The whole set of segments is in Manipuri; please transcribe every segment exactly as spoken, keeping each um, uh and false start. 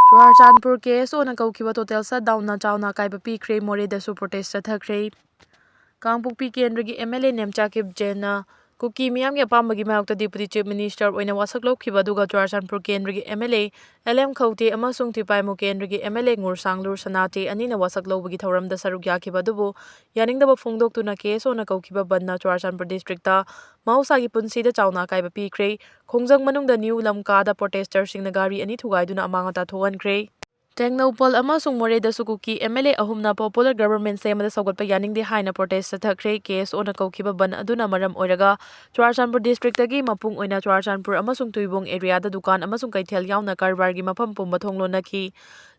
ꯆꯨꯔꯥꯆꯥꯟꯄꯨꯔ ꯀꯦ ꯑꯦꯁ ꯑꯣꯅ ꯀꯧꯈꯤꯕ ꯇꯣꯇꯦꯜ ꯁꯠꯗꯥꯎꯟꯅ ꯆꯥꯎꯅ ꯑꯀꯥꯏꯕ ꯄꯤꯈ꯭ꯔꯦ꯫ ꯃꯣꯔꯦꯗꯁꯨ ꯄ꯭ꯔꯣꯇꯦꯁ ꯆꯠꯊꯈ꯭ꯔꯦ꯫ ꯀꯥꯡꯄꯣꯛꯄꯤ ꯀꯦꯟꯗ꯭ꯔꯒꯤ ꯑꯦꯝ ꯑꯦꯜ ꯑꯦ ꯅꯦꯝꯆꯥ ꯀꯤꯞ ꯖꯦꯟꯅ ꯀꯨꯀꯤ ꯃꯤꯌꯥꯝꯒꯤ ꯑꯄꯥꯝꯕꯒꯤ ꯃꯥꯌꯣꯛꯇ ꯗꯤꯄꯨꯇꯤ ꯆꯤꯐ ꯃꯤꯅꯤꯁꯇꯔ ꯑꯣꯏꯅ ꯋꯥꯁꯛ ꯂꯧꯈꯤꯕ ꯑꯗꯨꯒ ꯆꯨꯔꯥꯆꯥꯟꯄꯨꯔ ꯀꯦꯟꯗ꯭ꯔꯒꯤ M L A L M Khoute ꯑꯃꯁꯨꯡ ꯇꯤꯄꯥꯏꯃꯨ ꯀꯦꯟꯗ꯭ꯔꯒꯤ ꯑꯦꯝ ꯑꯦꯜ ꯑꯦ ꯉꯨꯔꯁꯥꯡꯂꯨꯔ ꯁꯅꯥꯇꯦ ꯑꯅꯤꯅ ꯋꯥꯁꯛ ꯂꯧꯕꯒꯤ ꯊꯧꯔꯝꯗ ꯁꯔꯨꯛ ꯌꯥꯈꯤꯕ ꯑꯗꯨꯕꯨ ꯌꯥꯅꯤꯡꯗꯕ ꯐꯣꯡꯗꯣꯛꯇꯨꯅ ꯀꯦ ꯑꯦꯁ ꯑꯣꯅ ꯀꯧꯈꯤꯕ ꯕꯟꯗꯅ ꯆꯨꯔꯥꯆꯥꯟꯄꯨꯔ ꯗꯤꯁꯇ꯭ꯔꯤꯛꯇ ꯃꯍꯧꯁꯥꯒꯤ ꯄꯨꯟꯁꯤꯗ ꯆꯥꯎꯅ ꯑꯀꯥꯏꯕ ꯄꯤꯈ꯭ꯔꯦ꯫ ꯈꯣꯡꯖꯪ ꯃꯅꯨꯡꯗ ꯅ꯭ꯌꯨ ꯂꯝꯀꯥꯗ ꯄ꯭ꯔꯣꯇꯦꯁꯇꯔꯁꯤꯡꯅ ꯒꯥꯔꯤ ꯑꯅꯤ ꯊꯨꯒꯥꯏꯗꯨꯅ ꯑꯃꯥꯡ ꯑꯇꯥ ꯊꯣꯛꯍꯟꯈ꯭ꯔꯦ꯫ ꯇꯦꯡꯅꯧꯄꯜ ꯑꯃꯁꯨꯡ ꯃꯣꯔꯦꯗꯁꯨ ꯀꯨꯀꯤ ꯑꯦꯝ ꯑꯦꯜ ꯑꯦ ꯑꯍꯨꯝꯅ ꯄꯣꯄꯨꯂꯔ ꯒꯚꯔꯟꯃꯦꯟ ꯁꯦꯝꯕꯗ ꯁꯧꯒꯠꯄ ꯌꯥꯅꯤꯡꯗꯦ ꯍꯥꯏꯅ ꯄ꯭ꯔꯣꯇꯦꯁ ꯆꯠꯊꯈ꯭ꯔꯦ꯫ ꯀꯦ ꯑꯦꯁ ꯑꯣꯅ ꯀꯧꯈꯤꯕ ꯕꯟ ꯑꯗꯨꯅ ꯃꯔꯝ ꯑꯣꯏꯔꯒ ꯆꯨꯔꯥꯆꯥꯟꯄꯨꯔ ꯗꯤꯁꯇ꯭ꯔꯤꯛꯇꯒꯤ ꯃꯄꯨꯡ ꯑꯣꯏꯅ ꯆꯨꯔꯥꯆꯥꯟꯄꯨꯔ ꯑꯃꯁꯨꯡ ꯇꯨꯏꯕꯣꯡ ꯑꯦꯔꯤꯌꯥꯗ ꯗꯨꯀꯥꯟ ꯑꯃꯁꯨꯡ ꯀꯩꯊꯦꯜ ꯌꯥꯎꯅ ꯀꯔꯕꯥꯔꯒꯤ ꯃꯐꯝ ꯄꯨꯝꯕ ꯊꯣꯡ ꯂꯣꯟꯅꯈꯤ꯫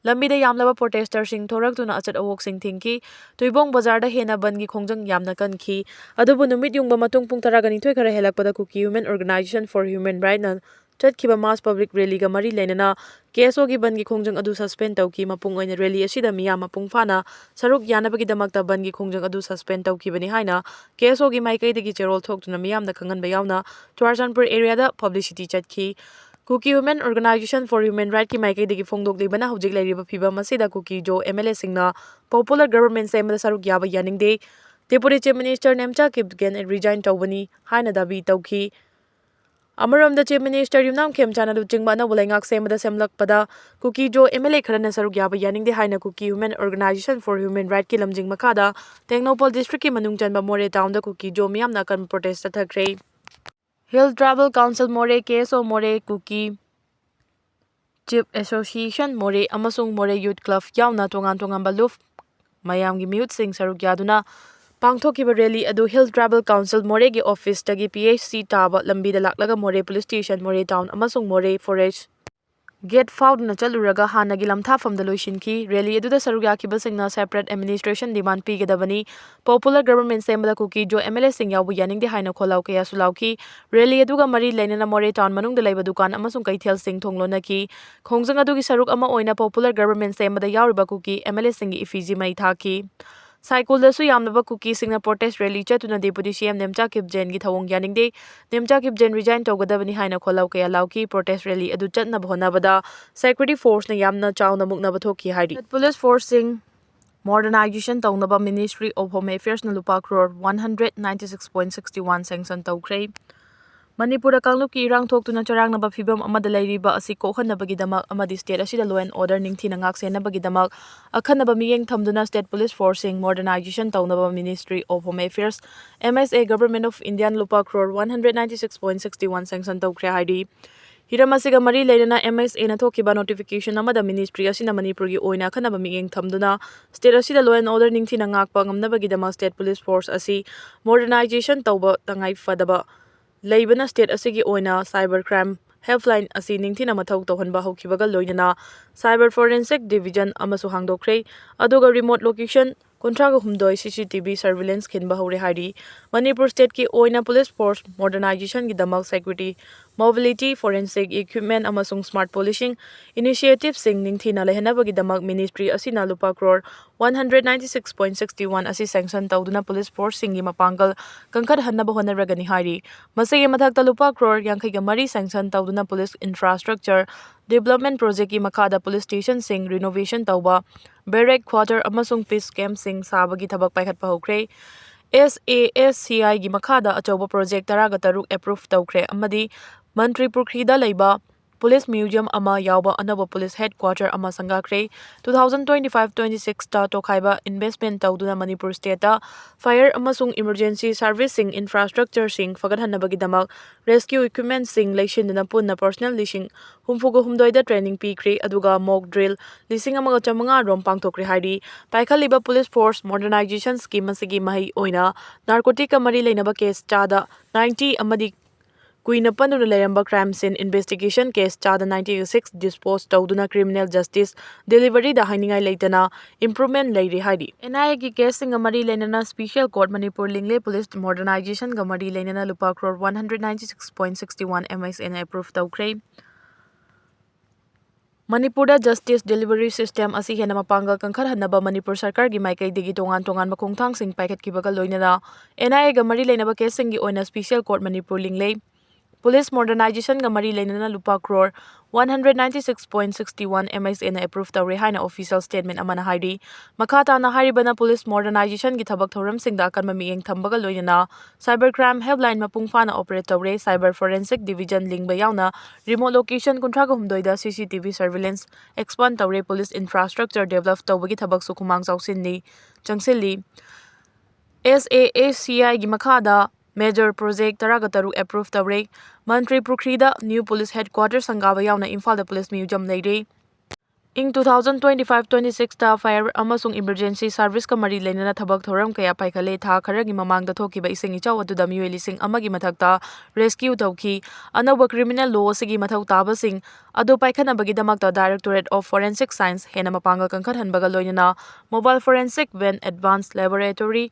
ꯂꯝꯕꯤꯗ ꯌꯥꯝꯂꯕ ꯄ꯭ꯔꯣꯇꯦꯁꯇꯔꯁꯤꯡ ꯊꯣꯔꯛꯇꯨꯅ ꯑꯆꯠ ꯑꯋꯣꯛꯁꯤꯡ ꯊꯤꯡꯈꯤ꯫ ꯇꯨꯏꯕꯣꯡ ꯕꯖꯥꯔꯗ ꯍꯦꯟꯅ ꯕꯟꯒꯤ ꯈꯣꯡꯖꯪ ꯌꯥꯝꯅ ꯀꯟꯈꯤ꯫ ꯑꯗꯨꯕꯨ ꯅꯨꯃꯤꯠ ꯌꯨꯡꯕ ꯃꯇꯨꯡ ꯄꯨꯡ ꯇꯔꯥꯒ ꯅꯤꯊꯣꯏ ꯈꯔ ꯍꯦꯜꯂꯛꯄꯗ ꯀꯨꯀꯤ ꯋꯨꯃꯦꯟ ꯑꯣꯔꯒꯅꯥꯏꯖꯦꯁꯟ ꯐꯣꯔ ꯍ꯭ꯌꯨꯃꯦꯟ ꯔꯥꯏꯠꯅ ꯆꯠꯈꯤꯕ ꯃꯥꯁ ꯄꯕ꯭ꯂꯤꯛ ꯔꯦꯂꯤꯒ ꯃꯔꯤ ꯂꯩꯅꯅ ꯀꯦ ꯑꯦꯁ ꯑꯣꯒꯤ ꯕꯟꯒꯤ ꯈꯣꯡꯖꯪ ꯑꯗꯨ ꯁꯁꯄꯦꯟ ꯇꯧꯈꯤ꯫ ꯃꯄꯨꯡ ꯑꯣꯏꯅ ꯔꯦꯂꯤ ꯑꯁꯤꯗ ꯃꯤꯌꯥꯝ ꯃꯄꯨꯡ ꯐꯥꯅ ꯁꯔꯨꯛ ꯌꯥꯅꯕꯒꯤꯗꯃꯛꯇ ꯕꯟꯒꯤ ꯈꯣꯡꯖꯪ ꯑꯗꯨ ꯁꯁꯄꯦꯟ ꯇꯧꯈꯤꯕꯅꯤ ꯍꯥꯏꯅ ꯀꯦ ꯑꯦꯁ ꯑꯣꯒꯤ ꯃꯥꯏꯀꯩꯗꯒꯤ ꯆꯦꯔꯣꯜ ꯊꯣꯛꯇꯨꯅ ꯃꯤꯌꯥꯝꯗ ꯈꯪꯍꯟꯕ ꯌꯥꯎꯅ ꯆꯨꯔꯥꯆꯥꯟꯄꯨꯔ ꯑꯦꯔꯤꯌꯥꯗ ꯄꯕ꯭ꯂꯤꯁꯤꯇꯤ ꯆꯠꯈꯤ꯫ ꯀꯨꯀꯤ ꯋꯨꯃꯦꯟ ꯑꯣꯔꯒꯅꯥꯏꯖꯦꯁꯟ ꯐꯣꯔ ꯍ꯭ꯌꯨꯃꯦꯟ ꯔꯥꯏꯠꯀꯤ ꯃꯥꯏꯀꯩꯗꯒꯤ ꯐꯣꯡꯗꯣꯛꯂꯤꯕꯅ ꯍꯧꯖꯤꯛ ꯂꯩꯔꯤꯕ ꯐꯤꯕꯝ ꯑꯁꯤꯗ ꯀꯨꯀꯤ ꯖꯣ ꯑꯦꯝ ꯑꯦꯜ ꯑꯦꯁꯤꯡꯅ ꯄꯣꯄꯨꯂꯔ ꯒꯚꯔꯟꯃꯦꯟ ꯁꯦꯝꯕꯗ ꯁꯔꯨꯛ ꯌꯥꯕ ꯌꯥꯅꯤꯡꯗꯦ꯫ Deputy chief minister Nemcha Kipgen resign ꯇꯧꯕꯅꯤ ꯍꯥꯏꯅ ꯗꯥꯕꯤ ꯇꯧꯈꯤ꯫ ꯑꯃꯔꯣꯝꯗ ꯆꯤꯐ ꯃꯤꯅꯤꯁꯇꯔ ꯌꯨꯝꯅꯥꯝ ꯈꯦꯝꯆꯥꯟꯅ ꯂꯨꯆꯤꯡꯕ ꯑꯅꯧꯕ ꯂꯩꯉꯥꯛ ꯁꯦꯝꯕꯗ ꯁꯦꯝꯂꯛꯄꯗ ꯀꯨꯀꯤ ꯖꯣ ꯑꯦꯝ ꯑꯦꯜ ꯑꯦ ꯈꯔꯅ ꯁꯔꯨꯛ ꯌꯥꯕ ꯌꯥꯅꯤꯡꯗꯦ ꯍꯥꯏꯅ ꯀꯨꯀꯤ ꯋꯨꯃꯦꯟ ꯑꯣꯔꯒꯅꯥꯏꯖꯦꯁꯟ ꯐꯣꯔ ꯍ꯭ꯌꯨꯃꯦꯟ ꯔꯥꯏꯠꯀꯤ ꯂꯝꯖꯤꯡ ꯃꯈꯥꯗ ꯇꯦꯡꯅꯧꯄꯜ ꯗꯤꯁꯇ꯭ꯔꯤꯛꯀꯤ ꯃꯅꯨꯡ ꯆꯟꯕ ꯃꯣꯔꯦ ꯇꯥꯎꯟꯗ ꯀꯨꯀꯤ ꯖꯣ ꯃꯤꯌꯥꯝꯅ ꯑꯀꯟꯕ ꯄ꯭ꯔꯣꯇꯦꯁ ꯆꯠꯊꯈ꯭ꯔꯦ꯫ ꯍꯤꯜ ꯇ꯭ꯔꯥꯏꯕꯦꯜ ꯀꯥꯎꯟꯁꯤꯜ ꯃꯣꯔꯦ, ꯀꯦ ꯑꯦꯁ ꯑꯣ ꯃꯣꯔꯦ, ꯀꯨꯀꯤ ꯆꯤꯐ ꯑꯦꯁꯣꯁꯤꯌꯦꯁꯟ ꯃꯣꯔꯦ ꯑꯃꯁꯨꯡ ꯃꯣꯔꯦ ꯌꯨꯠ ꯀ꯭ꯂꯕ ꯌꯥꯎꯅ ꯇꯣꯉꯥꯟ ꯇꯣꯉꯥꯟꯕ ꯂꯨꯞ ꯃꯌꯥꯝꯒꯤ ꯃꯤꯍꯨꯠꯁꯤꯡ ꯁꯔꯨꯛ ꯌꯥꯗꯨꯅ ꯄꯥꯡꯊꯣꯛꯈꯤꯕ ꯔꯦꯂꯤ ꯑꯗꯨ ꯍꯤꯜ ꯇ꯭ꯔꯥꯏꯕꯦꯜ ꯀꯥꯎꯟꯁꯤꯜ ꯃꯣꯔꯦꯒꯤ ꯑꯣꯐꯤꯁꯇꯒꯤ ꯄꯤ ꯑꯩꯆ ꯁꯤ ꯇꯥꯕ ꯂꯝꯕꯤꯗ ꯂꯥꯛꯂꯒ ꯃꯣꯔꯦ ꯄꯨꯂꯤꯁ ꯁ꯭ꯇꯦꯁꯟ, ꯃꯣꯔꯦ ꯇꯥꯎꯟ ꯑꯃꯁꯨꯡ ꯃꯣꯔꯦ ꯐꯣꯔꯦꯁ ꯒꯦꯠ ꯐꯥꯎꯗꯨꯅ ꯆꯠꯂꯨꯔꯒ ꯍꯥꯟꯅꯒꯤ ꯂꯝꯊꯥꯐꯝꯗ ꯂꯣꯏꯁꯤꯟꯈꯤ꯫ ꯔꯦꯂꯤ ꯑꯗꯨꯗ ꯁꯔꯨꯛ ꯌꯥꯈꯤꯕꯁꯤꯡꯅ ꯁꯦꯄꯔꯦꯠ ꯑꯦꯗꯃꯤꯅꯤꯁꯇ꯭ꯔꯦꯁꯟ ꯗꯤꯃꯥꯟ ꯄꯤꯒꯗꯕꯅꯤ, ꯄꯣꯄꯨꯂꯔ ꯒꯚꯔꯟꯃꯦꯟ ꯁꯦꯝꯕꯗ ꯀꯨꯀꯤ ꯖꯣ ꯑꯦꯝ ꯑꯦꯜ ꯑꯦꯁꯤꯡ ꯌꯥꯎꯕ ꯌꯥꯅꯤꯡꯗꯦ ꯍꯥꯏꯅ ꯈꯣꯜꯂꯥꯎ ꯀꯌꯥꯁꯨ ꯂꯥꯎꯈꯤ꯫ ꯔꯦꯂꯤ ꯑꯗꯨꯒ ꯃꯔꯤ ꯂꯩꯅꯅ ꯃꯣꯔꯦ ꯇꯥꯎꯟ ꯃꯅꯨꯡꯗ ꯂꯩꯕ ꯗꯨꯀꯥꯟ ꯑꯃꯁꯨꯡ ꯀꯩꯊꯦꯜꯁꯤꯡ ꯊꯣꯡ ꯂꯣꯟꯅꯈꯤ꯫ ꯈꯣꯡꯖꯪ ꯑꯗꯨꯒꯤ ꯁꯔꯨꯛ ꯑꯃ ꯑꯣꯏꯅ ꯄꯣꯄꯨꯂꯔ ꯒꯚꯔꯟꯃꯦꯟ ꯁꯦꯝꯕꯗ ꯌꯥꯎꯔꯤꯕ ꯀꯨꯀꯤ ꯑꯦꯝ ꯑꯦꯜ ꯑꯦꯁꯤꯡꯒꯤ ꯏꯐꯤꯖꯤ ꯃꯩ ꯊꯥꯈꯤ꯫ ꯁꯥꯏꯀꯨꯜꯗꯁꯨ ꯌꯥꯝꯂꯕ ꯀꯨꯀꯤꯁꯤꯡꯅ protest rally ꯆꯠꯇꯨꯅ Deputy C M ꯅꯦꯝꯆꯥ ꯀꯤꯞꯖꯦꯟꯒꯤ ꯊꯧꯑꯣꯡ ꯌꯥꯅꯤꯡꯗꯦ, ꯅꯦꯝꯆꯥ ꯀꯤꯞꯖꯦꯟ resign ꯇꯧꯒꯗꯕꯅꯤ ꯍꯥꯏꯅ ꯈꯣꯜꯂꯥꯎ ꯀꯌꯥ ꯂꯥꯎꯈꯤ꯫ Protest rally ꯑꯗꯨ ꯆꯠꯅꯕ ꯍꯣꯠꯅꯕꯗ security forceꯅ ꯌꯥꯝꯅ ꯆꯥꯎꯅ ꯃꯨꯛꯅꯕ ꯊꯣꯛꯈꯤ ꯍꯥꯏꯔꯤ꯫ Police forceꯁꯤꯡ modernization ꯇꯧꯅꯕ Ministry of Home Affairsꯅ ꯂꯨꯄꯥ crore one hundred ninety six point sixty one sanction ꯇꯧꯈ꯭ꯔꯦ꯫ ꯃꯅꯤꯄꯨꯔꯗ ꯀꯥꯡꯂꯨꯞꯀꯤ ꯏꯔꯥꯡ ꯊꯣꯛꯇꯨꯅ ꯆꯔꯥꯡꯅꯕ ꯐꯤꯕꯝ ꯑꯃꯗ ꯂꯩꯔꯤꯕ ꯑꯁꯤ ꯀꯣꯛꯍꯟꯅꯕꯒꯤꯗꯃꯛ ꯑꯃꯗꯤ state ꯑꯁꯤꯗ law and order ꯅꯤꯡꯊꯤꯅ ꯉꯥꯛꯁꯦꯟꯅꯕꯒꯤꯗꯃꯛ ꯑꯈꯟꯅꯕ ꯃꯤꯠꯌꯦꯡ ꯊꯝꯗꯨꯅ state police forceꯁꯤꯡ modernization ꯇꯧꯅꯕ Ministry of Home Affairs, M S A, Government of Indiaꯅ ꯂꯨꯄꯥ crore one hundred ninety six point sixty one sanction ꯇꯧꯈ꯭ꯔꯦ ꯍꯥꯏꯔꯤ꯫ ꯍꯤꯔꯝ ꯑꯁꯤꯒ ꯃꯔꯤ ꯂꯩꯅꯅ M S Aꯅ ꯊꯣꯛꯈꯤꯕ notification ꯑꯃꯗ ministry ꯑꯁꯤꯅ ꯃꯅꯤꯄꯨꯔꯒꯤ ꯑꯣꯏꯅ ꯑꯈꯟꯅꯕ ꯃꯤꯠꯌꯦꯡ ꯊꯝꯗꯨꯅ state ꯑꯁꯤꯗ law and order ꯅꯤꯡꯊꯤꯅ ꯉꯥꯛꯄ ꯉꯝꯅꯕꯒꯤꯗꯃꯛ state police force ꯑꯁꯤ modernization ꯇꯧꯕ ꯇꯉꯥꯏ ꯐꯗꯕ ꯂꯩꯕꯅ state ꯑꯁꯤꯒꯤ ꯑꯣꯏꯅ cyber crime helpline ꯑꯁꯤ ꯅꯤꯡꯊꯤꯅ ꯃꯊꯧ ꯇꯧꯍꯟꯕ ꯍꯧꯈꯤꯕꯒ ꯂꯣꯏꯅꯅ cyber forensic division ꯑꯃꯁꯨ ꯍꯥꯡꯗꯣꯛꯈ꯭ꯔꯦ, ꯑꯗꯨꯒ remote location ꯀꯨꯟꯊ꯭ꯔꯥꯒ ꯍꯨꯝꯗꯣꯏ C C T V surveillance ꯈꯤꯟꯕ ꯍꯧꯔꯦ ꯍꯥꯏꯔꯤ꯫ ꯃꯅꯤꯄꯨꯔ stateꯀꯤ ꯑꯣꯏꯅ police force modernizationꯒꯤꯗꯃꯛ security, mobility, forensic equipment ꯑꯃꯁꯨꯡ smart policing initiativeꯁꯤꯡ ꯅꯤꯡꯊꯤꯅ ꯂꯩꯍꯟꯅꯕꯒꯤꯗꯃꯛ ministry ꯑꯁꯤꯅ ꯂꯨꯄꯥ crore one hundred ninety six point sixty one ꯑꯁꯤ sanction ꯇꯧꯗꯨꯅ police forceꯁꯤꯡꯒꯤ ꯃꯄꯥꯡꯒꯜ ꯀꯟꯈꯠꯍꯟꯅꯕ ꯍꯣꯠꯅꯔꯒꯅꯤ ꯍꯥꯏꯔꯤ꯫ ꯃꯁꯤꯒꯤ ꯃꯊꯛꯇ ꯂꯨꯄꯥ crore ꯌꯥꯡꯈꯩꯒ ꯃꯔꯤ sanction ꯇꯧꯗꯨꯅ police infrastructure development projectꯀꯤ ꯃꯈꯥꯗ police stationꯁꯤꯡ renovation ꯇꯧꯕ, barrack quarter ꯑꯃꯁꯨꯡ peace campꯁꯤꯡ ꯁꯥꯕꯒꯤ ꯊꯕꯛ ꯄꯥꯏꯈꯠꯄ ꯍꯧꯈ꯭ꯔꯦ꯫ S A S C Iꯒꯤ ꯃꯈꯥꯗ ꯑꯆꯧꯕ project ꯇꯔꯥꯒ ꯇꯔꯨꯛ approve ꯇꯧꯈ꯭ꯔꯦ ꯑꯃꯗꯤ ꯃꯟꯇ꯭ꯔꯤ ꯄꯨꯈ꯭ꯔꯤꯗ ꯂꯩꯕ police museum ꯑꯃ ꯌꯥꯎꯕ ꯑꯅꯧꯕ police headquarter ꯑꯃ ꯁꯪꯒꯥꯈ꯭ꯔꯦ꯫ Two thousand twenty five twenty sixꯇ ꯇꯣꯈꯥꯏꯕ investment ꯇꯧꯗꯨꯅ ꯃꯅꯤꯄꯨꯔ stateꯇ fire ꯑꯃꯁꯨꯡ emergency serviceꯁꯤꯡ infrastructureꯁꯤꯡ ꯐꯒꯠꯍꯟꯅꯕꯒꯤꯗꯃꯛ rescue equipmentꯁꯤꯡ ꯂꯩꯁꯤꯟꯗꯨꯅ ꯄꯨꯟꯅ personnel ꯂꯤꯁꯤꯡ ꯍꯨꯝꯐꯨꯒ ꯍꯨꯝꯗꯣꯏꯗ training ꯄꯤꯈ꯭ꯔꯦ, ꯑꯗꯨꯒ mock drill ꯂꯤꯁꯤꯡ ꯑꯃꯒ ꯆꯥꯃꯉꯥ ꯔꯣꯝ ꯄꯥꯡꯊꯣꯛꯈ꯭ꯔꯦ ꯍꯥꯏꯔꯤ꯫ ꯄꯥꯏꯈꯠꯂꯤꯕ police force modernizationꯒꯤ ꯃꯁꯤꯒꯤ ꯃꯍꯩ ꯑꯣꯏꯅ narcoticꯀ ꯃꯔꯤ ꯂꯩꯅꯕ case ꯆꯥꯗ ninety ꯑꯃꯗꯤ ꯀꯨꯏꯅ ꯄꯟꯗꯨꯅ ꯂꯩꯔꯝꯕ crime scene investigation case ꯆꯥꯗ ninety six dispose ꯇꯧꯗꯨꯅ criminal justice deliveryꯗ ꯍꯥꯏꯅꯤꯡꯉꯥꯏ ꯂꯩꯇꯅ improvement ꯂꯩꯔꯤ ꯍꯥꯏꯔꯤ꯫ N I Aꯒꯤ caseꯁꯤꯡꯒ ꯃꯔꯤ ꯂꯩꯅꯅ special court ꯃꯅꯤꯄꯨꯔ ꯂꯤꯡꯂꯦ police modernizationꯒ ꯃꯔꯤ ꯂꯩꯅꯅ ꯂꯨꯄꯥ crore one hundred ninety six point sixty one M S Aꯅ approve ꯇꯧꯈ꯭ꯔꯦ꯫ ꯃꯅꯤꯄꯨꯔꯗ justice delivery system ꯑꯁꯤ ꯍꯦꯟꯅ ꯃꯄꯥꯡꯒꯜ ꯀꯟꯈꯠꯍꯟꯅꯕ ꯃꯅꯤꯄꯨꯔ ꯁꯔꯀꯥꯔꯒꯤ ꯃꯥꯏꯀꯩꯗꯒꯤ ꯇꯣꯉꯥꯟ ꯇꯣꯉꯥꯟꯕ ꯈꯣꯡꯊꯥꯡꯁꯤꯡ ꯄꯥꯏꯈꯠꯈꯤꯕꯒ ꯂꯣꯏꯅꯅ N I A ꯒ ꯃꯔꯤ ꯂꯩꯅꯕ caseꯁꯤꯡꯒꯤ ꯑꯣꯏꯅ special court ꯃꯅꯤꯄꯨꯔ ꯂꯤꯡꯂꯦ꯫ Police modernizationꯒ ꯃꯔꯤ ꯂꯩꯅꯅ ꯂꯨꯄꯥ crore one hundred ninety six point sixty one M H A ꯅ approve ꯇꯧꯔꯦ ꯍꯥꯏꯅ official statement ꯑꯃꯅ ꯍꯥꯏꯔꯤ꯫ ꯃꯈꯥ ꯇꯥꯅ ꯍꯥꯏꯔꯤꯕꯅ police modernizationꯒꯤ ꯊꯕꯛ ꯊꯧꯔꯝꯁꯤꯡꯗ ꯑꯀꯟꯕ ꯃꯤꯠꯌꯦꯡ ꯊꯝꯕꯒ ꯂꯣꯏꯅꯅ cyber crime helpline ꯃꯄꯨꯡ ꯐꯥꯅ operate ꯇꯧꯔꯦ, cyber forensic division ꯂꯤꯡꯕ ꯌꯥꯎꯅ remote location ꯀꯨꯟꯊ꯭ꯔꯥ ꯍꯨꯝꯗꯣꯏꯗ C C T V surveillance expand ꯇꯧꯔꯦ, police infrastructure develop ꯇꯧꯕꯒꯤ ꯊꯕꯛꯁꯨ ꯈꯨꯃꯥꯡ ꯆꯥꯎꯁꯤꯟꯅꯤ, ꯆꯪꯁꯤꯜꯂꯤ꯫ S A A C I ꯒꯤ ꯃꯈꯥꯗ major project ꯇꯔꯥꯒ ꯇꯔꯨꯛ approve ꯇꯧꯔꯦ꯫ ꯃꯟꯇ꯭ꯔꯤ ꯄꯨꯈ꯭ꯔꯤꯗ new police headquarter ꯁꯪꯒꯥꯕ ꯌꯥꯎꯅ ꯏꯝꯐꯥꯜꯗ police museum ꯂꯩꯔꯦ꯫ ꯏꯪ two thousand twenty five twenty six ꯇ fire ꯑꯃꯁꯨꯡ emergency serviceꯀ ꯃꯔꯤ ꯂꯩꯅꯅ ꯊꯕꯛ ꯊꯧꯔꯝ ꯀꯌꯥ ꯄꯥꯏꯈꯠꯂꯦ꯫ ꯊꯥ ꯈꯔꯒꯤ ꯃꯃꯥꯡꯗ ꯊꯣꯛꯈꯤꯕ ꯏꯁꯤꯡ ꯏꯆꯥꯎ ꯑꯗꯨꯗ ꯃꯤꯑꯣꯏ ꯂꯤꯁꯤꯡ ꯑꯃꯒꯤ ꯃꯊꯛꯇ rescue ꯇꯧꯈꯤ꯫ ꯑꯅꯧꯕ criminal law ꯑꯁꯤꯒꯤ ꯃꯊꯧ ꯇꯥꯕꯁꯤꯡ ꯑꯗꯨ ꯄꯥꯏꯈꯠꯅꯕꯒꯤꯗꯃꯛꯇ Directorate of Forensic Science ꯍꯦꯟꯅ ꯃꯄꯥꯡꯒꯜ ꯀꯟꯈꯠꯍꯟꯕꯒ ꯂꯣꯏꯅꯅ mobile forensic van advanced laboratory,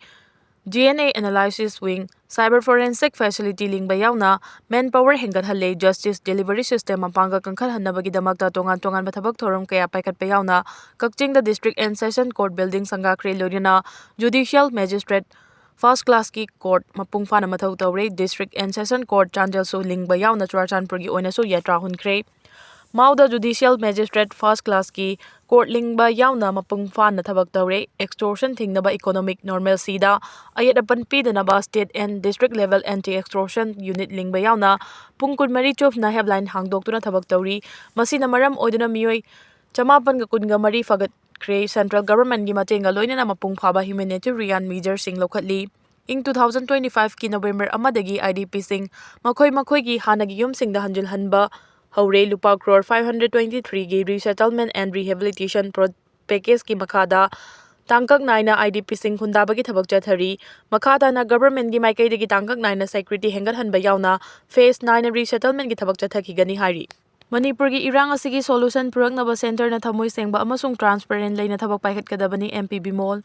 D N A analysis wing, cyber forensic facility ꯂꯤꯡꯕ ꯌꯥꯎꯅ manpower ꯍꯦꯟꯒꯠꯍꯜꯂꯦ꯫ Justice delivery system ꯃꯄꯥꯡꯒꯜ ꯀꯟꯈꯠꯍꯟꯅꯕꯒꯤꯗꯃꯛꯇ ꯇꯣꯉꯥꯟ ꯇꯣꯉꯥꯟꯕ ꯊꯕꯛ ꯊꯧꯔꯝ ꯀꯌꯥ ꯄꯥꯏꯈꯠꯄ ꯌꯥꯎꯅ ꯀꯛꯆꯤꯡꯗ district and session court building ꯁꯪꯒꯥꯈ꯭ꯔꯦ, ꯂꯣꯏꯅꯅ judicial magistrate first classꯀꯤ court ꯃꯄꯨꯡ ꯐꯥꯅ ꯃꯊꯧ ꯇꯧꯔꯦ꯫ District and session court ꯆꯥꯟꯗꯦꯜꯁꯨ ꯂꯤꯡꯕ ꯌꯥꯎꯅ ꯆꯨꯔꯥꯆꯥꯟꯄꯨꯔꯒꯤ ꯑꯣꯏꯅꯁꯨ ꯌꯥꯇ꯭ꯔꯥ ꯍꯨꯟꯈ꯭ꯔꯦ꯫ ꯃꯥꯎꯗ judicial magistrate first classꯀꯤ court ꯂꯤꯡꯕ ꯌꯥꯎꯅ ꯃꯄꯨꯡ ꯐꯥꯅ ꯊꯕꯛ ꯇꯧꯔꯦ꯫ Extortion ꯊꯤꯡꯅꯕ economic normalcyꯗ ꯑꯌꯦꯠ ꯑꯄꯟ ꯄꯤꯗꯅꯕ state and district level anti extortion unit ꯂꯤꯡꯕ ꯌꯥꯎꯅ ꯄꯨꯡ ꯀꯨꯟꯃꯔꯤ ꯆꯨꯞꯅ helpline ꯍꯥꯡꯗꯣꯛꯇꯨꯅ ꯊꯕꯛ ꯇꯧꯔꯤ꯫ ꯃꯁꯤꯅ ꯃꯔꯝ ꯑꯣꯏꯗꯨꯅ ꯃꯤꯑꯣꯏ ꯆꯃꯥꯄꯟꯒ ꯀꯨꯟꯒ ꯃꯔꯤ ꯐꯒꯠꯈ꯭ꯔꯦ꯫ Central governmentꯀꯤ ꯃꯇꯦꯡꯒ ꯂꯣꯏꯅꯅ ꯃꯄꯨꯡ ꯐꯥꯕ humanitarian measuresꯁꯤꯡ ꯂꯧꯈꯠꯂꯤ꯫ ꯏꯪ two thousand twenty fiveꯀꯤ November ꯑꯃꯗꯒꯤ IDPꯁꯤꯡ ꯃꯈꯣꯏ ꯃꯈꯣꯏꯒꯤ ꯍꯥꯟꯅꯒꯤ ꯌꯨꯝꯁꯤꯡꯗ ꯍꯟꯖꯤꯜꯍꯟꯕ ꯍꯧꯔꯦ꯫ ꯂꯨꯄꯥ crore five hundred twenty threeꯒꯤ resettlement and rehabilitation pro-, packageꯀꯤ ꯃꯈꯥꯗ ꯇꯥꯡꯀꯛ ꯅꯥꯏꯅ IDPꯁꯤꯡ ꯈꯨꯟꯗꯥꯕꯒꯤ ꯊꯕꯛ ꯆꯠꯊꯔꯤ꯫ ꯃꯈꯥ ꯇꯥꯅ governmentꯀꯤ ꯃꯥꯏꯀꯩꯗꯒꯤ ꯇꯥꯡꯀꯛ ꯅꯥꯏꯅ security ꯍꯦꯟꯒꯠꯍꯟꯕ ꯌꯥꯎꯅ phase ꯅꯥꯏꯅ resettlementꯀꯤ ꯊꯕꯛ ꯆꯠꯊꯈꯤꯒꯅꯤ ꯍꯥꯏꯔꯤ꯫ ꯃꯅꯤꯄꯨꯔꯒꯤ ꯏꯔꯥꯡ ꯑꯁꯤꯒꯤ solution ꯄꯨꯔꯛꯅꯕ centreꯅ ꯊꯃꯣꯏ ꯁꯦꯡꯕ ꯑꯃꯁꯨꯡ transparent ꯂꯩꯅ ꯊꯕꯛ ꯄꯥꯏꯈꯠꯀꯗꯕꯅꯤ, M P ꯕꯤꯃꯣꯜ꯫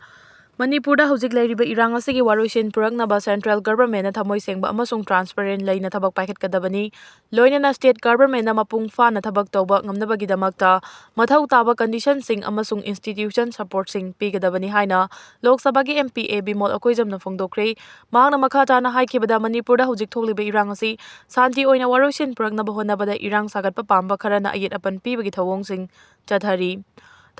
ꯃꯅꯤꯄꯨꯔꯗ ꯍꯧꯖꯤꯛ ꯂꯩꯔꯤꯕ ꯏꯔꯥꯡ ꯑꯁꯤꯒꯤ ꯋꯥꯔꯣꯏꯁꯤꯟ ꯄꯨꯔꯛꯅꯕ central governmentꯅ ꯊꯃꯣꯏ ꯁꯦꯡꯕ ꯑꯃꯁꯨꯡ transparent ꯂꯩꯅ ꯊꯕꯛ ꯄꯥꯏꯈꯠꯀꯗꯕꯅꯤ꯫ ꯂꯣꯏꯅꯅ state governmentꯅ ꯃꯄꯨꯡ ꯐꯥꯅ ꯊꯕꯛ ꯇꯧꯕ ꯉꯝꯅꯕꯒꯤꯗꯃꯛꯇ ꯃꯊꯧ ꯇꯥꯕ conditionꯁꯤꯡ ꯑꯃꯁꯨꯡ institution supportꯁꯤꯡ ꯄꯤꯒꯗꯕꯅꯤ ꯍꯥꯏꯅ ꯂꯣꯛ ꯁꯚꯥꯒꯤ MP ꯑꯦ ꯕꯤꯃꯣꯜ ꯑꯀꯣꯏꯖꯝꯅ ꯐꯣꯡꯗꯣꯛꯈ꯭ꯔꯦ꯫ ꯃꯍꯥꯛꯅ ꯃꯈꯥ ꯇꯥꯅ ꯍꯥꯏꯈꯤꯕꯗ, ꯃꯅꯤꯄꯨꯔꯗ ꯍꯧꯖꯤꯛ ꯊꯣꯛꯂꯤꯕ ꯏꯔꯥꯡ ꯑꯁꯤ ꯁꯥꯟꯇꯤ ꯑꯣꯏꯅ ꯋꯥꯔꯣꯏꯁꯤꯟ ꯄꯨꯔꯛꯅꯕ ꯍꯣꯠꯅꯕꯗ ꯏꯔꯥꯡ ꯁꯥꯒꯠꯄ ꯄꯥꯝꯕ ꯈꯔꯅ ꯑꯌꯦꯠ ꯑꯄꯟ ꯄꯤꯕꯒꯤ ꯊꯧꯑꯣꯡꯁꯤꯡ ꯆꯠꯊꯔꯤ꯫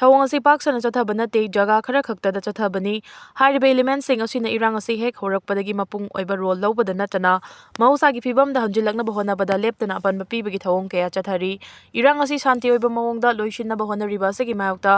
ꯊꯧꯑꯣꯡ ꯑꯁꯤ ꯄꯥꯛ ꯁꯟꯅ ꯆꯠꯊꯕ ꯅꯠꯇꯦ, ꯖꯒꯥ ꯈꯔ ꯈꯛꯇꯗ ꯆꯠꯊꯕꯅꯤ꯫ ꯍꯥꯏꯔꯤꯕ elementꯁꯤꯡ ꯑꯁꯤꯅ ꯏꯔꯥꯡ ꯑꯁꯤ ꯍꯦꯛ ꯍꯧꯔꯛꯄꯗꯒꯤ ꯃꯄꯨꯡ ꯑꯣꯏꯕ role ꯂꯧꯕꯗ ꯅꯠꯇꯅ ꯃꯍꯧꯁꯥꯒꯤ ꯐꯤꯕꯝꯗ ꯍꯟꯖꯤꯜꯂꯛꯅꯕ ꯍꯣꯠꯅꯕꯗ ꯂꯦꯞꯇꯅ ꯑꯄꯟꯕ ꯄꯤꯕꯒꯤ ꯊꯧꯑꯣꯡ ꯀꯌꯥ ꯆꯠꯊꯔꯤ꯫ ꯏꯔꯥꯡ ꯑꯁꯤ ꯁꯥꯟꯇꯤ ꯑꯣꯏꯕ ꯃꯑꯣꯡꯗ ꯂꯣꯏꯁꯤꯟꯅꯕ ꯍꯣꯠꯅꯔꯤꯕ ꯑꯁꯤꯒꯤ ꯃꯥꯌꯣꯛꯇ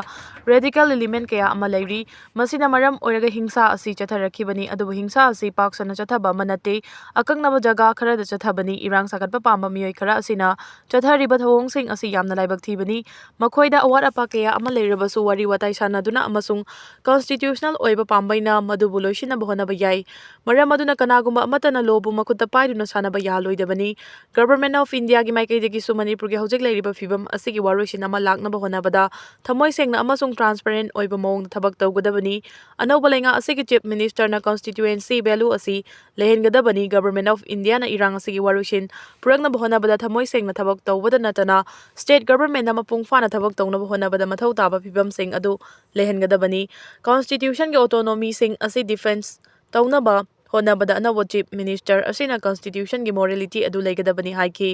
radical element ꯀꯌꯥ ꯑꯃ ꯂꯩꯔꯤ꯫ ꯃꯁꯤꯅ ꯃꯔꯝ ꯑꯣꯏꯔꯒ ꯍꯤꯡꯁꯥ ꯑꯁꯤ ꯆꯠꯊꯔꯛꯈꯤꯕꯅꯤ, ꯑꯗꯨꯕꯨ ꯍꯤꯡꯁꯥ ꯑꯁꯤ ꯄꯥꯛ ꯁꯟꯅ ꯆꯠꯊꯕ ꯑꯃ ꯅꯠꯇꯦ꯫ ꯑꯀꯛꯅꯕ ꯖꯒꯥ ꯈꯔꯗ ꯆꯠꯊꯕꯅꯤ꯫ ꯏꯔꯥꯡ ꯁꯥꯒꯠꯄ ꯄꯥꯝꯕ ꯃꯤꯑꯣꯏ ꯈꯔ ꯑꯁꯤꯅ ꯆꯠꯊꯔꯤꯕ ꯊꯧꯑꯣꯡꯁꯤꯡ ꯑꯁꯤ ꯌꯥꯝꯅ ꯂꯥꯏꯕꯛ ꯊꯤꯕꯅꯤ꯫ ꯃꯈꯣꯏꯗ ꯑꯋꯥꯠ ꯑꯄꯥ ꯀꯌꯥ ꯑꯃ ꯂꯩꯔꯕꯁꯨ ꯋꯥꯔꯤ ꯋꯥꯇꯥꯏ ꯁꯥꯟꯅꯗꯨꯅ ꯑꯃꯁꯨꯡ constitutional ꯑꯣꯏꯕ ꯄꯥꯝꯕꯩꯅ ꯃꯗꯨꯕꯨ ꯂꯣꯏꯁꯤꯟꯅꯕ ꯍꯣꯠꯅꯕ ꯌꯥꯏ꯫ ꯃꯔꯝ ꯑꯗꯨꯅ ꯀꯅꯥꯒꯨꯝꯕ ꯑꯃꯠꯇꯅ lawꯕꯨ ꯃꯈꯨꯠꯇ ꯄꯥꯏꯗꯨꯅ ꯁꯥꯟꯅꯕ ꯌꯥꯍꯜꯂꯣꯏꯗꯕꯅꯤ꯫ Government of Indiaꯒꯤ ꯃꯥꯏꯀꯩꯗꯒꯤꯁꯨ ꯃꯅꯤꯄꯨꯔꯒꯤ ꯍꯧꯖꯤꯛ ꯂꯩꯔꯤꯕ ꯐꯤꯕꯝ ꯑꯁꯤꯒꯤ ꯋꯥꯔꯣꯏꯁꯤꯟ ꯑꯃ ꯂꯥꯛꯅꯕ ꯍꯣꯠꯅꯕꯗ ꯊꯃꯣꯏ ꯁꯦꯡꯅ ꯑꯃꯁꯨꯡ transparent ꯑꯣꯏꯕ ꯃꯑꯣꯡꯗ ꯊꯕꯛ ꯇꯧꯒꯗꯕꯅꯤ꯫ ꯑꯅꯧꯕ ꯂꯩꯉꯥꯛ ꯑꯁꯤꯒꯤ Chief Ministerꯅ constituency value ꯑꯁꯤ ꯂꯩꯍꯟꯒꯗꯕꯅꯤ꯫ Government of Indiaꯅ ꯏꯔꯥꯡ ꯑꯁꯤꯒꯤ ꯋꯥꯔꯣꯏꯁꯤꯟ ꯄꯨꯔꯛꯅꯕ ꯍꯣꯠꯅꯕꯗ ꯊꯃꯣꯏ ꯁꯦꯡꯅ ꯊꯕꯛ ꯇꯧꯕꯗ ꯅꯠꯇꯅ state governmentꯅ ꯃꯄꯨꯡ ꯐꯥꯅ ꯊꯕꯛ ꯇꯧꯅꯕ ꯍꯣꯠꯅꯕꯗ ꯃꯊꯧ ꯇꯥꯕ ꯐꯤꯕꯝꯁꯤꯡ ꯑꯗꯨ ꯂꯩꯍꯟꯒꯗꯕꯅꯤ꯫ Constitutionꯒꯤ autonomyꯁꯤꯡ ꯑꯁꯤ defence ꯇꯧꯅꯕ ꯍꯣꯠꯅꯕꯗ ꯑꯅꯧꯕ Chief Minister ꯑꯁꯤꯅ constitutionꯒꯤ morality ꯑꯗꯨ ꯂꯩꯒꯗꯕꯅꯤ ꯍꯥꯏꯈꯤ꯫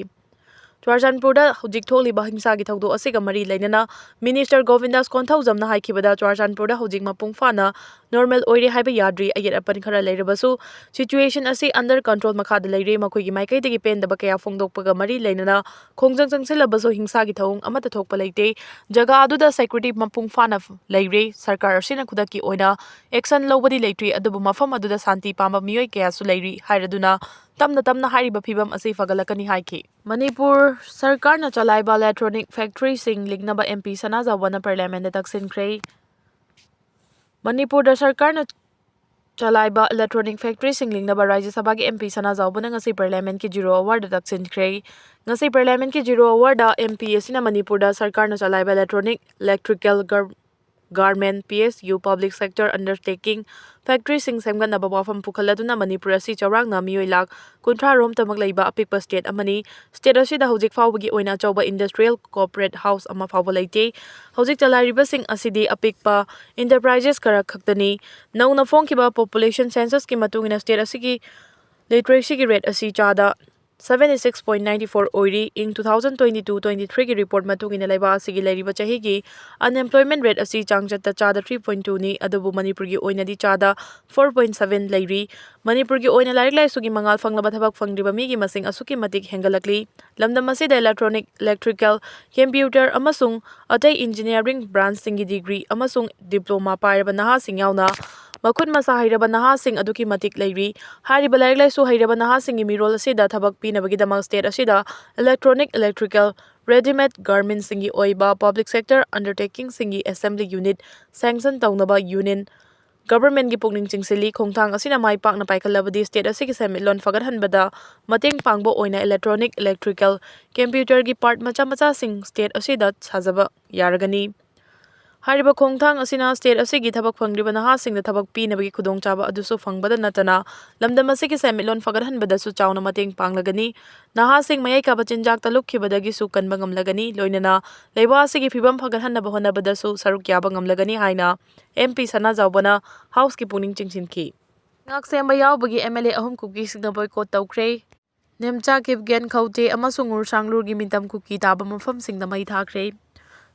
ꯆꯨꯔꯥꯆꯥꯟꯄꯨꯔꯗ ꯍꯧꯖꯤꯛ ꯊꯣꯛꯂꯤꯕ ꯍꯤꯡꯁꯥꯒꯤ ꯊꯧꯗꯣꯛ ꯑꯁꯤꯒ ꯃꯔꯤ ꯂꯩꯅꯅ Minister ꯒꯣꯕꯤꯟꯗꯥꯁ ꯀꯣꯟꯊꯧꯖꯝꯅ ꯍꯥꯏꯈꯤꯕꯗ, ꯆꯨꯔꯥꯆꯥꯟꯄꯨꯔꯗ ꯍꯧꯖꯤꯛ ꯃꯄꯨꯡ ꯐꯥꯅ normal ꯑꯣꯏꯔꯦ ꯍꯥꯏꯕ ꯌꯥꯗ꯭ꯔꯤ꯫ ꯑꯌꯦꯠ ꯑꯄꯟ ꯈꯔ ꯂꯩꯔꯕꯁꯨ situation ꯑꯁꯤ under control ꯃꯈꯥꯗ ꯂꯩꯔꯦ꯫ ꯃꯈꯣꯏꯒꯤ ꯃꯥꯏꯀꯩꯗꯒꯤ ꯄꯦꯟꯗꯕ ꯀꯌꯥ ꯐꯣꯡꯗꯣꯛꯄꯒ ꯃꯔꯤ ꯂꯩꯅꯅ ꯈꯣꯡꯖꯪ ꯆꯪꯁꯤꯜꯂꯕꯁꯨ ꯍꯤꯡꯁꯥꯒꯤ ꯊꯧꯑꯣꯡ ꯑꯃꯠꯇ ꯊꯣꯛꯄ ꯂꯩꯇꯦ꯫ ꯖꯒꯥ ꯑꯗꯨꯗ security ꯃꯄꯨꯡ ꯐꯥꯅ ꯂꯩꯔꯦ꯫ ꯁꯔꯀꯥꯔ ꯑꯁꯤꯅ ꯈꯨꯗꯛꯀꯤ ꯑꯣꯏꯅ action ꯂꯧꯕꯗꯤ ꯂꯩꯇ꯭ꯔꯤ, ꯑꯗꯨꯕꯨ ꯃꯐꯝ ꯑꯗꯨꯗ ꯁꯥꯟꯇꯤ ꯄꯥꯝꯕ ꯃꯤꯑꯣꯏ ꯀꯌꯥꯁꯨ ꯂꯩꯔꯤ ꯍꯥꯏꯔꯗꯨꯅ ꯇꯞꯅ ꯇꯞꯅ ꯍꯥꯏꯔꯤꯕ ꯐꯤꯕꯝ ꯑꯁꯤ ꯐꯒꯠꯂꯛꯀꯅꯤ ꯍꯥꯏꯈꯤ꯫ ꯃꯅꯤꯄꯨꯔ ꯁꯔꯀꯥꯔꯅ ꯆꯂꯥꯏꯕ electronic factoryꯁꯤꯡ ꯂꯤꯡꯅꯕ MP ꯁꯅꯥꯖꯥꯎꯕꯅ parliamentꯗ ꯇꯛꯁꯤꯟꯈ꯭ꯔꯦ꯫ ꯃꯅꯤꯄꯨꯔꯗ ꯁꯔꯀꯥꯔꯅ ꯆꯂꯥꯏꯕ electronic factoryꯁꯤꯡ ꯂꯤꯡꯅꯕ ꯔꯥꯖ꯭ꯌ ꯁꯚꯥꯒꯤ MP ꯁꯅꯥꯖꯥꯎꯕꯅ ꯉꯁꯤ parliamentꯀꯤ zero hourꯗ ꯇꯛꯁꯤꯟꯈ꯭ꯔꯦ꯫ ꯉꯁꯤ parliamentꯀꯤ zero hourꯗ MP ꯑꯁꯤꯅ ꯃꯅꯤꯄꯨꯔꯗ ꯁꯔꯀꯥꯔꯅ ꯆꯂꯥꯏꯕ electronic, electrical, gar-, garment, P S U, public sector undertaking, factoryꯁꯤꯡ ꯁꯦꯝꯒꯠꯅꯕ ꯋꯥꯐꯝ ꯄꯨꯈꯠꯂꯗꯨꯅ ꯃꯅꯤꯄꯨꯔ ꯑꯁꯤ ꯆꯥꯎꯔꯥꯛꯅ ꯃꯤꯑꯣꯏ ꯂꯥꯈ ꯀꯨꯟꯊ꯭ꯔꯥ ꯔꯣꯝꯇꯃꯛ ꯂꯩꯕ ꯑꯄꯤꯛꯄ state ꯑꯃꯅꯤ꯫ State ꯑꯁꯤꯗ ꯍꯧꯖꯤꯛ ꯐꯥꯎꯕꯒꯤ ꯑꯣꯏꯅ ꯑꯆꯧꯕ industrial corporate house ꯑꯃ ꯐꯥꯎꯕ ꯂꯩꯇꯦ꯫ ꯍꯧꯖꯤꯛ ꯆꯂꯥꯏꯔꯤꯕꯁꯤꯡ ꯑꯁꯤꯗꯤ ꯑꯄꯤꯛꯄ enterprises ꯈꯔ ꯈꯛꯇꯅꯤ꯫ ꯅꯧꯅ ꯐꯣꯡꯈꯤꯕ population censusꯀꯤ ꯃꯇꯨꯡ ꯏꯟꯅ state ꯑꯁꯤꯒꯤ literacyꯒꯤ rate ꯑꯁꯤ ꯆꯥꯗ seventy six point nine four ꯑꯣꯏꯔꯤ꯫ ꯏꯪ two thousand twenty two twenty threeꯒꯤ report ꯃꯇꯨꯡ ꯏꯟꯅ ꯂꯩꯕꯥꯛ ꯑꯁꯤꯒꯤ ꯂꯩꯔꯤꯕ ꯆꯍꯤꯒꯤ unemployment rate ꯑꯁꯤ ꯆꯥꯡꯆꯠꯇ ꯆꯥꯗ three point twoꯅꯤ, ꯑꯗꯨꯕꯨ ꯃꯅꯤꯄꯨꯔꯒꯤ ꯑꯣꯏꯅꯗꯤ ꯆꯥꯗ four point seven ꯂꯩꯔꯤ꯫ ꯃꯅꯤꯄꯨꯔꯒꯤ ꯑꯣꯏꯅ ꯂꯥꯏꯔꯤꯛ ꯂꯥꯏꯁꯨꯒꯤ ꯃꯉꯥꯜ ꯐꯪꯂꯕ ꯊꯕꯛ ꯐꯪꯗ꯭ꯔꯤꯕ ꯃꯤꯒꯤ ꯃꯁꯤꯡ ꯑꯁꯨꯛꯀꯤ ꯃꯇꯤꯛ ꯍꯦꯟꯒꯠꯂꯛꯂꯤ꯫ ꯂꯝꯗꯝ ꯑꯁꯤꯗ electronic, electrical, computer ꯑꯃꯁꯨꯡ ꯑꯇꯩ engineering branchꯁꯤꯡꯒꯤ degree ꯑꯃꯁꯨꯡ diploma ꯄꯥꯏꯔꯕ ꯅꯍꯥꯁꯤꯡ ꯌꯥꯎꯅ ꯃꯈꯨꯠ ꯃꯁꯥ ꯍꯩꯔꯕ ꯅꯍꯥꯁꯤꯡ ꯑꯗꯨꯛꯀꯤ ꯃꯇꯤꯛ ꯂꯩꯔꯤ꯫ ꯍꯥꯏꯔꯤꯕ ꯂꯥꯏꯔꯤꯛ ꯂꯥꯏꯁꯨ ꯍꯩꯔꯕ ꯅꯍꯥꯁꯤꯡꯒꯤ ꯃꯤꯔꯣꯜ ꯑꯁꯤꯗ ꯊꯕꯛ ꯄꯤꯅꯕꯒꯤꯗꯃꯛ state ꯑꯁꯤꯗ electronic, electrical, readymade garmentꯁꯤꯡꯒꯤ ꯑꯣꯏꯕ public sector undertakingꯁꯤꯡꯒꯤ assembly unit sanction ꯇꯧꯅꯕ union governmentꯀꯤ ꯄꯨꯛꯅꯤꯡ ꯆꯤꯡꯁꯤꯜꯂꯤ꯫ ꯈꯣꯡꯊꯥꯡ ꯑꯁꯤꯅ ꯃꯥꯏ ꯄꯥꯛꯅ ꯄꯥꯏꯈꯠꯂꯕꯗꯤ state ꯑꯁꯤꯒꯤ ꯁꯦꯟꯃꯤꯠꯂꯣꯟ ꯐꯒꯠꯍꯟꯕꯗ ꯃꯇꯦꯡ ꯄꯥꯡꯕ ꯑꯣꯏꯅ electronic, electrical, computerꯒꯤ part ꯃꯆꯥ ꯃꯆꯥꯁꯤꯡ state ꯑꯁꯤꯗ ꯁꯥꯖꯕ ꯌꯥꯔꯒꯅꯤ꯫ ꯍꯥꯏꯔꯤꯕ ꯈꯣꯡꯊꯥꯡ ꯑꯁꯤꯅ state ꯑꯁꯤꯒꯤ ꯊꯕꯛ ꯐꯪꯗ꯭ꯔꯤꯕ ꯅꯍꯥꯁꯤꯡꯗ ꯊꯕꯛ ꯄꯤꯅꯕꯒꯤ ꯈꯨꯗꯣꯡꯆꯥꯕ ꯑꯗꯨꯁꯨ ꯐꯪꯕꯗ ꯅꯠꯇꯅ ꯂꯝꯗꯝ ꯑꯁꯤꯒꯤ ꯁꯦꯟꯃꯤꯠꯂꯣꯟ ꯐꯒꯠꯍꯟꯕꯗꯁꯨ ꯆꯥꯎꯅ ꯃꯇꯦꯡ ꯄꯥꯡꯂꯒꯅꯤ꯫ ꯅꯍꯥꯁꯤꯡ ꯃꯌꯥꯏ ꯀꯥꯕ ꯆꯤꯟꯖꯥꯛꯇ ꯂꯨꯞꯈꯤꯕꯗꯒꯤꯁꯨ ꯀꯟꯕ ꯉꯝꯂꯒꯅꯤ, ꯂꯣꯏꯅꯅ ꯂꯩꯕꯥꯛ ꯑꯁꯤꯒꯤ ꯐꯤꯕꯝ ꯐꯒꯠꯍꯟꯅꯕ ꯍꯣꯠꯅꯕꯗꯁꯨ ꯁꯔꯨꯛ ꯌꯥꯕ ꯉꯝꯂꯒꯅꯤ ꯍꯥꯏꯅ M P ꯁꯅꯥꯖꯥꯎꯕꯅ Houseꯀꯤ ꯄꯨꯛꯅꯤꯡ ꯆꯤꯡꯁꯤꯟꯈꯤ꯫ ꯉꯥꯛ ꯁꯦꯝꯕ ꯌꯥꯎꯕꯒꯤ M L A ꯑꯍꯨꯝ ꯀꯨꯀꯤꯁꯤꯡꯅ boycott ꯇꯧꯈ꯭ꯔꯦ꯫ ꯅꯦꯝꯆꯥ ꯀꯤꯞꯒꯦꯟ ꯈꯧꯇꯦ ꯑꯃꯁꯨꯡ ꯉꯨꯔꯁꯥꯡꯂꯨꯔꯒꯤ ꯃꯤꯇꯝ ꯀꯨꯀꯤ ꯇꯥꯕ ꯃꯐꯝꯁꯤꯡꯗ ꯃꯩ ꯊꯥꯈ꯭ꯔꯦ꯫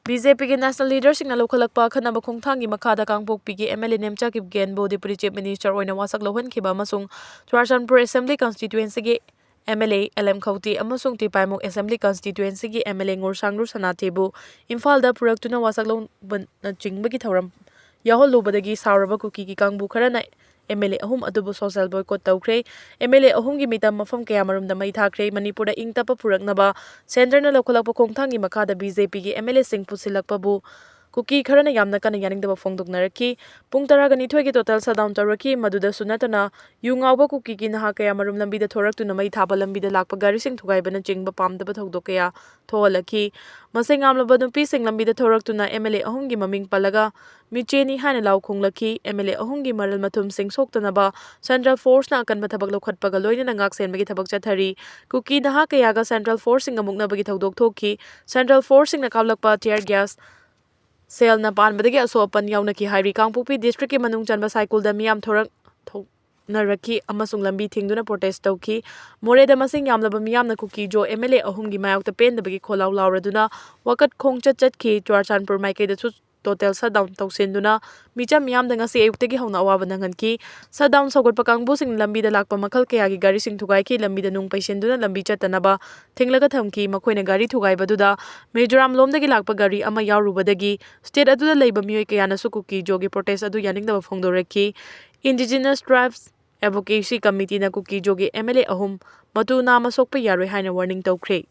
BJPꯒꯤ national leaderꯁꯤꯡꯅ ꯂꯧꯈꯠꯂꯛꯄ ꯑꯈꯟꯅꯕ ꯈꯣꯡꯊꯥꯡꯒꯤ ꯃꯈꯥꯗ ꯀꯥꯡꯄꯣꯛꯄꯤꯒꯤ M L A Nemcha ꯀꯤꯞꯒꯦꯟꯕꯨ Deputy Chief Minister ꯑꯣꯏꯅ ꯋꯥꯁꯛ ꯂꯧꯍꯟꯈꯤꯕ ꯑꯃꯁꯨꯡ Churachandpur Assembly Constituencyꯒꯤ M L A L M ꯈꯧꯇꯦ ꯑꯃꯁꯨꯡ ꯇꯤꯄꯥꯏꯃꯨꯛ Assembly Constituencyꯒꯤ M L A ꯉꯨꯔꯁꯥꯡꯂꯨ ꯁꯅꯥꯊꯦꯕꯨ ꯏꯝꯐꯥꯜꯗ ꯄꯨꯔꯛꯇꯨꯅ ꯋꯥꯁꯛ ꯂꯧꯕꯅꯆꯤꯡꯕꯒꯤ ꯊꯧꯔꯝ ꯌꯥꯎꯍꯜꯂꯨꯕꯗꯒꯤ ꯁꯥꯎꯔꯕ ꯀꯨꯀꯤꯒꯤ ꯀꯥꯡꯕꯨ ꯈꯔꯅ M L A ꯑꯍꯨꯝ ꯑꯗꯨꯕꯨ social boycott ꯇꯧꯈ꯭ꯔꯦ꯫ M L A ꯑꯍꯨꯝꯒꯤ ꯃꯤꯇꯝ ꯃꯐꯝ ꯀꯌꯥꯃꯔꯨꯝꯗ ꯃꯩ ꯊꯥꯈ꯭ꯔꯦ꯫ ꯃꯅꯤꯄꯨꯔꯗ ꯏꯪ ꯇꯞꯄ ꯄꯨꯔꯛꯅꯕ centreꯅ ꯂꯧꯈꯠꯂꯛꯄ ꯈꯣꯡꯊꯥꯡꯒꯤ ꯃꯈꯥꯗ BJPꯒꯤ M L Aꯁꯤꯡ ꯄꯨꯁꯤꯜꯂꯛꯄꯕꯨ ꯀꯨꯀꯤ ꯈꯔꯅ ꯌꯥꯝꯅ ꯀꯟꯅ ꯌꯥꯅꯤꯡꯗꯕ ꯐꯣꯡꯗꯣꯛꯅꯔꯛꯈꯤ꯫ ꯄꯨꯡ ꯇꯔꯥꯒ ꯅꯤꯊꯣꯏꯒꯤ total shutdown ꯇꯧꯔꯛꯈꯤ꯫ ꯃꯗꯨꯗꯁꯨ ꯅꯠꯇꯅ ꯌꯨ ꯉꯥꯎꯕ ꯀꯨꯀꯤꯒꯤ ꯅꯍꯥ ꯀꯌꯥ ꯃꯔꯨꯝ ꯂꯝꯕꯤꯗ ꯊꯣꯔꯛꯇꯨꯅ ꯃꯩ ꯊꯥꯕ, ꯂꯝꯕꯤꯗ ꯂꯥꯛꯄ ꯒꯥꯔꯤꯁꯤꯡ ꯊꯨꯒꯥꯏꯕꯅꯆꯤꯡꯕ ꯄꯥꯝꯗꯕ ꯊꯧꯗꯣꯛ ꯀꯌꯥ ꯊꯣꯛꯍꯜꯂꯛꯈꯤ꯫ ꯃꯁꯤꯡ ꯌꯥꯝꯂꯕ ꯅꯨꯄꯤꯁꯤꯡ ꯂꯝꯕꯤꯗ ꯊꯣꯔꯛꯇꯨꯅ M L A ꯑꯍꯨꯝꯒꯤ ꯃꯃꯤꯡ ꯄꯜꯂꯒ ꯃꯤꯆꯦꯅꯤ ꯍꯥꯏꯅ ꯂꯥꯎ ꯈꯣꯡꯂꯛꯈꯤ꯫ M L A ꯑꯍꯨꯝꯒꯤ ꯃꯔꯜ ꯃꯊꯨꯝꯁꯤꯡ ꯁꯣꯛꯇꯅꯕ Central Forceꯅ ꯑꯀꯟꯕ ꯊꯕꯛ ꯂꯧꯈꯠꯄꯒ ꯂꯣꯏꯅꯅ ꯉꯥꯛ ꯁꯦꯟꯕꯒꯤ ꯊꯕꯛ ꯆꯠꯊꯔꯤ꯫ ꯀꯨꯀꯤ ꯅꯍꯥ ꯀꯌꯥꯒ Central Forceꯁꯤꯡꯒ ꯃꯨꯛꯅꯕꯒꯤ ꯊꯧꯗꯣꯛ ꯊꯣꯛꯈꯤ꯫ Central Forceꯁꯤꯡꯅ ꯀꯥꯞꯂꯛꯄ tear gas ꯁꯦꯜꯅ ꯄꯥꯟꯕꯗꯒꯤ ꯑꯁꯣꯛ ꯑꯄꯟ ꯌꯥꯎꯅꯈꯤ ꯍꯥꯏꯔꯤ꯫ ꯀꯥꯡꯄꯣꯛꯄꯤ districtꯀꯤ ꯃꯅꯨꯡ ꯆꯟꯕ ꯁꯥꯏꯀꯨꯜꯗ ꯃꯤꯌꯥꯝ ꯊꯣꯔꯛ-, ꯊꯣꯛꯅꯔꯛꯈꯤ ꯑꯃꯁꯨꯡ ꯂꯝꯕꯤ ꯊꯤꯡꯗꯨꯅ protest ꯇꯧꯈꯤ꯫ ꯃꯣꯔꯦꯗ ꯃꯁꯤꯡ ꯌꯥꯝꯂꯕ ꯃꯤꯌꯥꯝꯅ ꯀꯨꯀꯤ ꯖꯣ M L A ꯑꯍꯨꯝꯒꯤ ꯃꯥꯌꯣꯛꯇ ꯄꯦꯟꯗꯕꯒꯤ ꯈꯣꯜꯂꯥꯎ ꯂꯥꯎꯔꯗꯨꯅ ꯋꯥꯀꯠ ꯈꯣꯡꯆꯠ ꯆꯠꯈꯤ꯫ ꯆꯨꯔꯥꯆꯥꯟꯄꯨꯔ ꯃꯥꯏꯀꯩꯗꯁꯨ total shutdown ꯇꯧꯁꯤꯟꯗꯨꯅ ꯃꯤꯆꯝ ꯃꯤꯌꯥꯝꯗ ꯉꯁꯤ ꯑꯌꯨꯛꯇꯒꯤ ꯍꯧꯅ ꯑꯋꯥꯕ ꯅꯪꯍꯟꯈꯤ꯫ Shutdown ꯁꯧꯒꯠꯄ ꯀꯥꯡꯕꯨꯁꯤꯡꯅ ꯂꯝꯕꯤꯗ ꯂꯥꯛꯄ ꯃꯈꯜ ꯀꯌꯥꯒꯤ ꯒꯥꯔꯤꯁꯤꯡ ꯊꯨꯒꯥꯏꯈꯤ꯫ ꯂꯝꯕꯤꯗ ꯅꯨꯡ ꯄꯩꯁꯤꯟꯗꯨꯅ ꯂꯝꯕꯤ ꯆꯠꯇꯅꯕ ꯊꯤꯡꯂꯒ ꯊꯝꯈꯤ꯫ ꯃꯈꯣꯏꯅ ꯒꯥꯔꯤ ꯊꯨꯒꯥꯏꯕꯗꯨꯗ ꯃꯤꯖꯣꯔꯥꯝ ꯂꯣꯝꯗꯒꯤ ꯂꯥꯛꯄ ꯒꯥꯔꯤ ꯑꯃ ꯌꯥꯎꯔꯨꯕꯗꯒꯤ state ꯑꯗꯨꯗ ꯂꯩꯕ ꯃꯤꯑꯣꯏ ꯀꯌꯥꯅꯁꯨ ꯀꯨꯀꯤ ꯖꯣꯒꯤ protest ꯑꯗꯨ ꯌꯥꯅꯤꯡꯗꯕ ꯐꯣꯡꯗꯣꯔꯛꯈꯤ꯫ Indigenous Tribes Advocacy Committeeꯅ Kuki ꯖꯣꯒꯤ M L A ꯑꯍꯨꯝ ꯃꯇꯨ ꯅꯥꯝꯃ ꯁꯣꯛꯄ ꯌꯥꯔꯣꯏ ꯍꯥꯏꯅ warning ꯇꯧꯈ꯭ꯔꯦ꯫